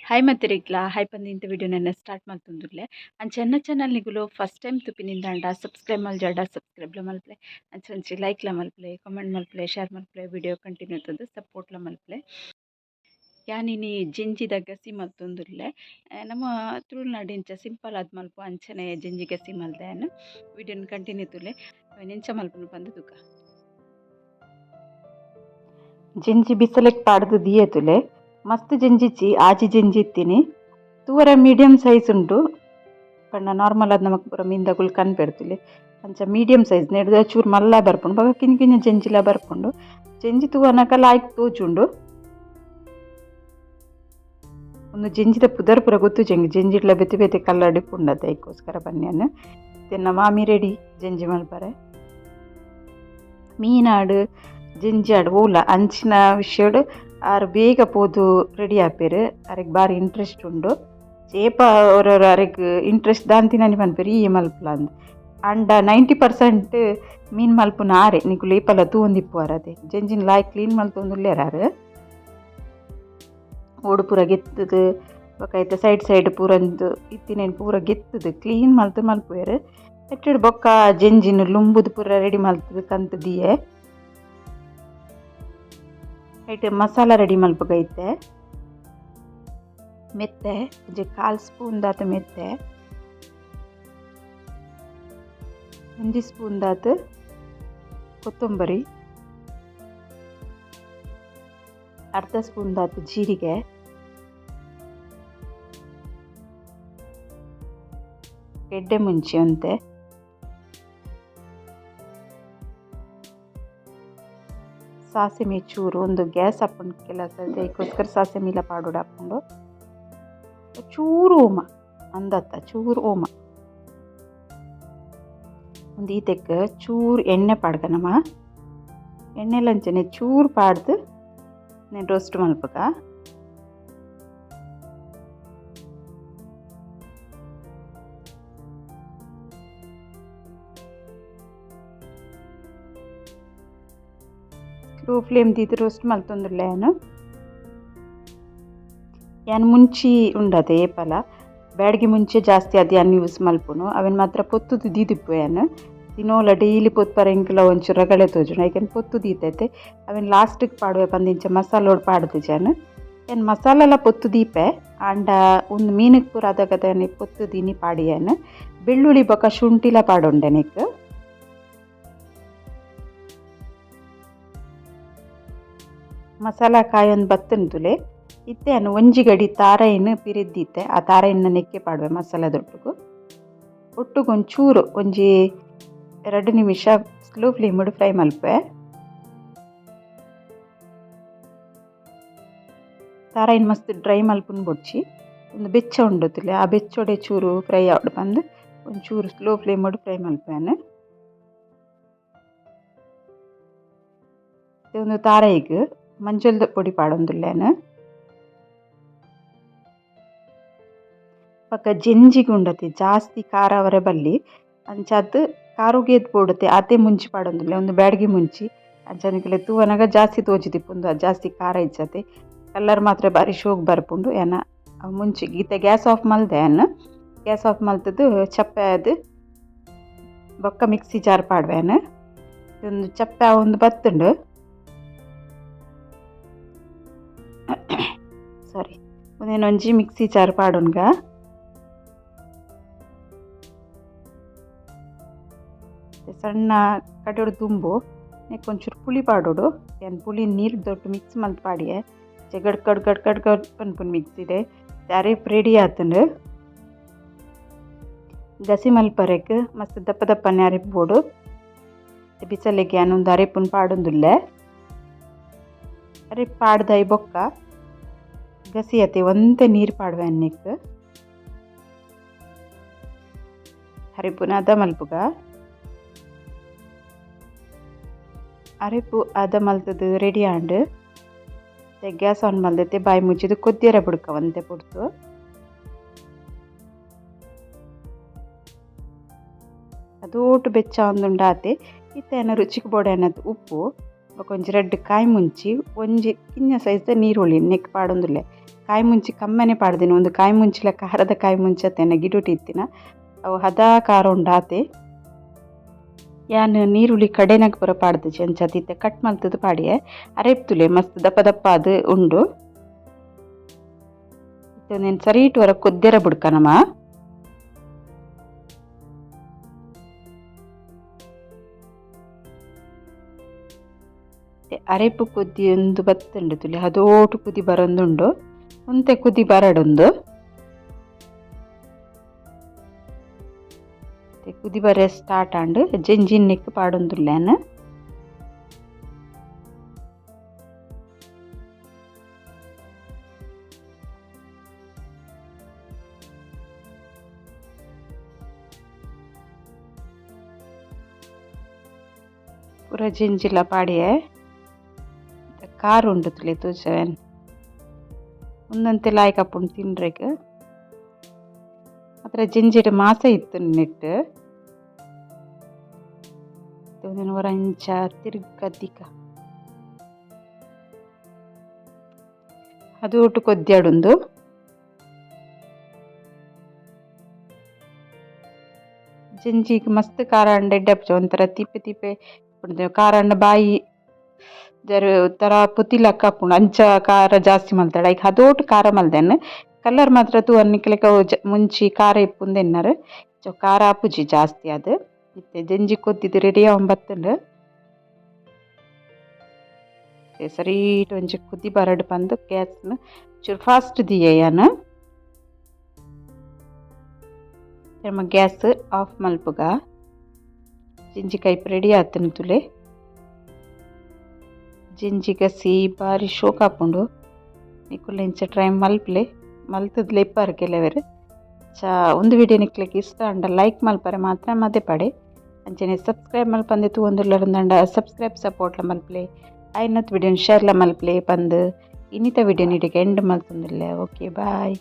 Hi ಮತ್ತಿರಿಗ್ಲ hi ಪಂದಿಂತ ವಿಡಿಯೋನೆಲ್ಲ start ಮಲ್ತೊಂದುಲ್ಲೆ. ಅಂಚ ಎನ್ನ channel ನಿಗುಲು first time ತುಪಿನಿಂದಾಂಡ subscribe ಮಲ್ಜಾಡ ಸಬ್ಸ್ಕ್ರೈಬ್ಲ ಮಲ್ಪಲೆ, ಅಂಚ ಒಂಜಿ ಲೈಕ್ಲ ಮಲ್ಪಲೆ, ಕಾಮೆಂಟ್ ಮಲ್ಪಲೆ, ಶೇರ್ ಮಲ್ಪಲೆ, ವಿಡಿಯೋ ಕಂಟಿನ್ಯೂ ತೂದು ಸಪೋರ್ಟ್ಲ ಮಲ್ಪಲೆ. ಯಾನಿನಿ ಜೆಂಜಿದ ಗಸಿ ಮಲ್ತೊಂದುಲ್ಲೆ. ನಮ್ಮ ತುಳುನಾಡು ಇಂಚ ಸಿಂಪಲ್ ಆದ್ ಮಲ್ಪು, ಅಂಚನೆ ಜೆಂಜಿ ಗಸಿ ಮಲ್ದೆ. ವಿಡಿಯೋನ ಕಂಟಿನ್ಯೂ ತೂಲೆ, ಎಂಚ ಮಲ್ಪುನು ಪಂದ್ ತೂಕ. ಜೆಂಜಿ ಬಿಸಲೆಗ್ ಪಾಡ್ದು ದಿಯೆತುಲೆ. ಮಸ್ತ್ ಜೆಂಜಿಚ್ಚಿ, ಆಜಿ ಜೆಂಜಿ ಇತ್ತಿನಿ. ತೂವರೆ ಮೀಡಿಯಂ ಸೈಜ್ ಉಂಡು. ಪಂಡ ನಾರ್ಮಲ್ ಆದ್ ನಮಕ್ ಪೂರ ಮೀನ್ದಕುಲು ಕನ್ಪೆರ್ತುಲೆ, ಅಂಚ ಮೀಡಿಯಂ ಸೈಜ್. ನೆಡ್ದ್ ಚೂರು ಮಲ್ಲ ಬರ್ಪುಂಡು, ಬೊಕ ಕಿನ್ನಿ ಕಿನ್ನಿ ಜೆಂಜಿಲ ಬರ್ಪುಂಡು. ಜೆಂಜಿ ತೂವನಗ ಲಾಯ್ಕ್ ತೋಜುಂಡು. ಉಂದು ಜೆಂಜಿದ ಪುದರ್ ಪೂರ ಗೊತ್ತುಜಿ ಎಂಕ್. ಜೆಂಜಿಡ್ಲ ಬೇತೆ ಬೇತೆ ಕಲರ್ಡ್ ಇಪ್ಪುಂಡತೆ, ಐಕೋಸ್ಕರ ಪನ್ಯನ್. ಎನ್ನ ಮಾಮಿ ರೆಡಿ ಜೆಂಜಿ ಮಲ್ಪರೆ. ಮೀನಾಡ್ ಜೆಂಜಾಡ್ ಓಲ ಅಂಚಿನ ವಿಷಯಡ್ ಆರ್ ಬೇಗ ಪೋದು ರೆಡಿ ಆಪೆರ್. ಅರೆಗ್ ಬಾರಿ ಇಂಟ್ರೆಸ್ಟ್ ಉಂಡು. ಏಪ ಒರೊರ ಅರೆಗ್ ಇಂಟ್ರೆಸ್ಟ್ ದಾಂತಿನನಿ ಪನ್ಪೆರ್ ಈಯೆ ಮಲ್ಪುಲ ಅಂದ್. ಆಂಡ 90% ಮೀನ್ ಮಲ್ಪುನ ಆರೆ. ನಿಕುಲು ಏಪಲ ತೂವೊಂದಿಪ್ಪುವರ್ ಅತೆ. ಜೆಂಜಿನ್ ಲಾಯ್ಕ್ ಕ್ಲೀನ್ ಮಲ್ತೊಂದುಲ್ಲೆರ್ ಆರ್. ಓಡು ಪೂರ ಗೆತ್ತುದು, ಬೊಕ ಐತ ಸೈಡ್ ಸೈಡ್ ಪೂರ ಉಂದು ಇತ್ತಿನೆನ್ ಪೂರ ಗೆತ್ತುದು ಕ್ಲೀನ್ ಮಲ್ತ್ ಮಲ್ಪುವೆರ್. ಎಟ್ಟೆಡ್ ಬೊಕ್ಕ ಜೆಂಜಿನ್ ಲುಂಬುದು ಪೂರ ರೆಡಿ ಮಲ್ತುದು ಕಂತ್ ದಿಯೆ. ಐಟ್ ಮಸಾಲ ರೆಡಿ ಮಲ್ಪುಗ ಇತ್ತೆ. ಮೆತ್ತೆ ಒಂಜಿ ಕಾಲ್ ಸ್ಪೂನ್ ದಾತ್ ಮೆತ್ತೆ, ಒಂಜಿ ಸ್ಪೂನ್ ದಾತ್ ಕೊತ್ತಂಬರಿ, ಅರ್ಧ ಸ್ಪೂನ್ ದಾತ್ ಜೀರಿಗೆ, ಎಡ್ಡೆ ಮುಂಚಿ ಒಂತೆ, ಸಾಸಿಮೆ ಚೂರು. ಒಂದು ಗ್ಯಾಸ್ ಆಪುಂಡು ಕೆಲಸ, ಐಕೋಸ್ಕರ ಸಾಸಿಮೆಲ ಪಾಡೊಡು ಆಪುಂಡು. ಚೂರು ಓಮ ಅಂದತ್ತ, ಚೂರು ಓಮ. ಒಂದು ಈತೆಕ್ ಚೂರು ಎಣ್ಣೆ ಪಾಡ್ಗ ನಮ. ಎಣ್ಣೆಲಂಚನೆ ಚೂರು ಪಾಡ್ದು ನೆನ್ ರೋಸ್ಟ್ ಮಲ್ಪುಗ. ಸ್ಲೋ ಫ್ಲೇಮ್ ದೀದ್ ರೋಸ್ಟ್ ಮಲ್ತೊಂದುಲ್ಲೆ ಯಾನ್. ಯಾನ್ ಮುಂಚಿ ಉಂಡತೆ ಏಪಲ ಬ್ಯಾಡ್ಗೆ ಮುಂಚೆ ಜಾಸ್ತಿ ಅದು ಯಾನ್ ಯೂಸ್ ಮಲ್ಪುನು. ಅವೆನ್ ಮಾತ್ರ ಪೊತ್ತುದು ದೀದಿಪ್ಪು ಯಾನ್. ದಿನೋಲ ಡೈಲಿ ಪೊತ್ಪರ ಎಂಕ್ಲ ಒಂಚೂರು ರಗಳೆ ತೋಜುಂಡು, ಐಕ್ ಪೊತ್ತು ದೀತೈತೆ. ಅವೆನ್ ಲಾಸ್ಟಿಗೆ ಪಾಡುವೆ ಪಂದ್ ಇಂಚ ಮಸಾಲೋಡು ಪಾಡ್ದು ಯಾನ್. ಯಾನ್ ಮಸಾಲೆಲ ಪೊತ್ತು ದೀಪೆ, ಆಂಡ ಉಂದು ಮೀನುಗ್ ಪೂರ ಅದಗದ ಪೊತ್ತು ದೀನಿ ಪಾಡಿಯನ್. ಬೆಳ್ಳುಳ್ಳಿ ಬೊಕ ಶುಂಠಿಲ ಪಾಡೊಂಡೆ ನೆಕ್. ಮಸಾಲ ಕಾಯೊಂದು ಬತ್ತುಂತುಲೆ. ಇತ್ತೆ ಯಾನ್ ಒಂಜಿ ಗಡಿ ತಾರೈನ್ ಪಿರೆದ್ದಿತ್ತೆ. ಆ ತಾರೈನ್ ನೆಕ್ಕೆ ಪಾಡುವೆ ಮಸಾಲದೊಟ್ಟುಗು. ಒಟ್ಟುಗು ಒಂಚೂರು ಒಂಜಿ 2 ನಿಮಿಷ slow flame fry ಮಲ್ಪುವೆ. ತಾರೈನ್ ಮಸ್ತ್ ಡ್ರೈ ಮಲ್ಪುನು ಬೊಡ್ಚಿ, ಒಂದು ಬೆಚ್ಚ ಉಂಡುತ್ತಲೆ, ಆ ಬೆಚ್ಚೊಡೆ ಚೂರು ಫ್ರೈ ಆವಡ್ ಪಂದ್ ಒಂಚೂರು slow flame fry ಮಲ್ಪುವೆ. ಒಂದು ತಾರೈಗ್ ಮಂಜಲ್ದ ಪೊಡಿ ಪಾಡೊಂದುಲ್ಲೆನ್. ಬೊಕ ಜೆಂಜಿಗ್ ಉಂಡತೆ ಜಾಸ್ತಿ ಖಾರ ಅವರೆ ಬಲ್ಲಿ, ಅಂಚಾದ್ ಖಾರೊಗ್ ಬೋಡತೆ ಆತೆ ಮುಂಚಿ ಪಾಡೊಂದುಲ್ಲೆ. ಉಂದು ಬ್ಯಾಡಗಿ ಮುಂಚಿ. ಅಂಚ ನಿಕಲೆ ತೂವನಗ ಜಾಸ್ತಿ ತೋಜಿದಿಪ್ಪುಂದು ಜಾಸ್ತಿ ಖಾರ ಇಜ್ಜತೆ. ಕಲರ್ ಮಾತ್ರ ಬಾರಿ ಶೋಕ್ ಬರ್ಪುಂಡು. ಯಾನ ಮುಂಚಿ ಇತ್ತೆ ಗ್ಯಾಸ್ ಆಫ್ ಮಲ್ದೆ ಯಾನ್. ಗ್ಯಾಸ್ ಆಫ್ ಮಲ್ತುದು ಚಪ್ಪೆ ಆದ್ ಬೊಕ್ಕ ಮಿಕ್ಸಿ ಜಾರ್ ಪಾಡುವೆ ಯಾನ್. ಉಂದು ಚಪ್ಪೆ ಆವೊಂದು ಬತ್ತುಂಡು. ಸಾರಿ, ಉಂದೆನ್ ಒಂಜಿ ಮಿಕ್ಸಿ ಜಾರ್ ಪಾಡೊನ್ಗ. ಸಣ್ಣ ಕಟೋಡು ದುಂಬು ನೆಕ್ ಒಂಚೂರು ಪುಳಿ ಪಾಡೊಡು. ಯಾನ್ ಪುಳಿ ನೀರು ದೊಟ್ಟು ಮಿಕ್ಸ್ ಮಲ್ತ್ ಪಾಡಿಯೆ. ಗಡ್ ಗಡ್ ಗಡ್ ಗಡ್ ಗಡ್ ಪನ್ಪುಂಡು ಮಿಕ್ಸಿಡ್. ಅರಿಪ್ ರೆಡಿ ಆತುಂಡು. ಗಸಿ ಮಲ್ಪರೆಗ್ ಮಸ್ತ್ ದಪ್ಪ ದಪ್ಪನೆ ಅರಿಪ್ ಬೋಡು. ಬಿಸಲೆಗ್ ಯಾನ್ ಉಂದು ಅರಿಪುನು ಪಾಡೊಂದುಲ್ಲೆ. ಅರಿಪ್ ಪಾಡ್ದಾಯಿ ಬೊಕ್ಕ ಗಸಿ ಅತೆ ಒಂತೆ ನೀರು ಪಾಡುವೆ ನೆಕ್. ಅರಿಪುನ ಅದ ಮಲ್ಪುಗ. ಅರಿಪು ಅದ ಮಲ್ತುದು ರೆಡಿ ಆಂಡ್. ಗ್ಯಾಸ್ ಆನ್ ಮಲ್ದೆತೆ ಬಾಯಿ ಮುಚ್ಚಿದ್ ಕೊದ್ದಿಯರ ಬುಡ್ಕ ಒಂತೆ ಪೊರ್ತು. ಅದೋಟು ಬೆಚ್ಚ ಆವೊಂದುಂಡು ಆತೆ. ಇತ್ತೆ ಎನ್ನ ರುಚಿಕ್ ಬೋಡಾಯಿನತ್ ಉಪ್ಪು. ಬೊಕ ಒಂಜಿ ರಡ್ಡ್ ಕಾಯಿ ಮುಂಚಿ ಒಂಜಿ ಕಿನ್ನ ಸೈಜ್ದ ನೀರುಳ್ಳಿ ನೆಕ್ ಪಾಡೊಂದುಲ್ಲೆ. ಕಾಯಿ ಮುಂಚಿ ಕಮ್ಮನೆ ಪಾಡ್ದಿನ ಉಂದು ಕಾಯಿ ಮುಂಚಿಲ ಖಾರದ ಕಾಯಿ ಮುಂಚಿ ಅತ್ತೇನ ಗಿಡೊಟು ಇತ್ತಿನ ಅವು ಹದಾ ಖಾರ ಉಂಡು ಆತೆ. ಯಾನ್ ನೀರುಳ್ಳಿ ಕಡೆನಗ ಪೂರ ಪಾಡ್ದಿಜಿ ಅಂಚಾದ್ ಇತ್ತೆ ಕಟ್ ಮಲ್ತುದು ಪಾಡಿಯೆ. ಅರೆಪ್ತುಲೆ ಮಸ್ತ್ ದಪ್ಪ ದಪ್ಪ ಆದ್ ಉಂಡು. ಇತ್ತೆ ಉಂದೆನ್ ಸರೀಟ್ ಒರ ಕೊದ್ಯರೆ ಬುಡ್ಕ ನಮ. ಅರೆಪು ಕೊದ್ದಿ ಉಂದು ಬತ್ತುಂಡು ತೂಲೆ ಹದೋಟು ಕುದಿ ಬರೊಂದುಂಡು ಒಂತೆ ಕುದಿ ಬರಡುಂದು. ಕುದಿ ಬರೆ ಸ್ಟಾರ್ಟ್ ಆಂಡ್ ಜೆಂಜಿನ್ ನೆಕ್ಕ್ ಪಾಡೊಂದುಲ್ಲೆ ಯಾನ್. ಪೂರ ಜೆಂಜಿಲ ಪಾಡಿಯೆ. ಖಾರ ಉಂಡು ತೂಲೆ ತೋಜಾವೆನ್ ಉಂದಂತೆ ಲಾಯ್ಕ್ ಆಪುಂಡು ತಿನ್ರೆಗ್. ಮಾತ್ರ ಜೆಂಜಿಡ್ ಮಾಸ ಇತ್ತುಂಡು ನೆಟ್ಟ್. ಉಂದೆನ್ ಒರ ಇಂಚ ತಿರ್ಗಾದ್ ದೀಕ. ಹದೋಟು ಕೊದ್ಯಡ್ ಉಂದು. ಜೆಂಜಿಗ್ ಮಸ್ತ್ ಖಾರ ಆಂಡ ಎಡ್ಡೆ ಆಪುಜಿ ಒಂತರ ತಿಪ್ಪೆ ತಿಪ್ಪೆ ಖಾರ ಆಂಡ ಬಾಯಿ ತರ ಪೊತಿಲಕ್ಕ ಆಪುಂಡು ಅಂಚ ಖಾರ ಜಾಸ್ತಿ ಮಲ್ತಡ ಐಕ್ ಹದೋಟು ಖಾರ ಮಲ್ದೆನ್ ಕಲರ್ ಮಾತ್ರ ತೂವರೆ ನಿಕ್ಲೆಗ್ ಮುಂಚಿ ಖಾರ ಇಪ್ಪುಂದು ಎನ್ನರ್ ಖಾರ ಆಪುಜಿ ಜಾಸ್ತಿ ಆದ್. ಇತ್ತೆ ಜೆಂಜಿ ಕೊದ್ದಿದ್ ರೆಡಿ ಆವೊಂದು ಬತ್ತುಂಡು. ಸರೀಟ್ ಒಂಜಿ ಕುದಿ ಬರಡ್ ಪಂದ್ ಗ್ಯಾಸ್ ನ್ ಚೂರು ಫಾಸ್ಟ್ ದೀಯೆ ಯಾನ್. ನಮ ಗ್ಯಾಸ್ ಆಫ್ ಮಲ್ಪುಗ. ಜೆಂಜಿ ಕೈಪು ರೆಡಿ ಆತುಂಡು ತೂಲೆ. ಜೆಂಜಿ ಗಸಿ ಬಾರಿ ಶೋಕು ಆಪುಂಡು. ನಿಕುಲು ಇಂಚ ಟ್ರೈ ಮಲ್ಪುಲೆ ಮಲ್ತುದ್ ಲೆಪ್ಪರ್ ಕೆಲವೆರ್. ಚ ಉಂದು ವಿಡಿಯೋ ನಿಕ್ಲೆಗ್ ಇಷ್ಟ ಆಂಡ ಲೈಕ್ ಮಲ್ಪರೆ ಮಾತ್ರ ಮದಪಡೆ. ಅಂಚನೆ ಸಬ್ಸ್ಕ್ರೈಬ್ ಮಲ್ಪಂದೆ ತೂವೊಂದುಲ್ಲೆರ್ ಸಬ್ಸ್ಕ್ರೈಬ್ ಸಪೋರ್ಟ್ ಲ ಮಲ್ಪುಲೆ. ಆಯಿನತ್ ವಿಡಿಯೋನ್ ಶೇರ್ ಲ ಮಲ್ಪುಲೆ ಪಂದ್ ಇನ್ನಿತ ವಿಡಿಯೋನ್ ಇಡೆಗ್ ಎಂಡ್ ಮಲ್ತೊಂದುಲ್ಲೆ. Okay bye.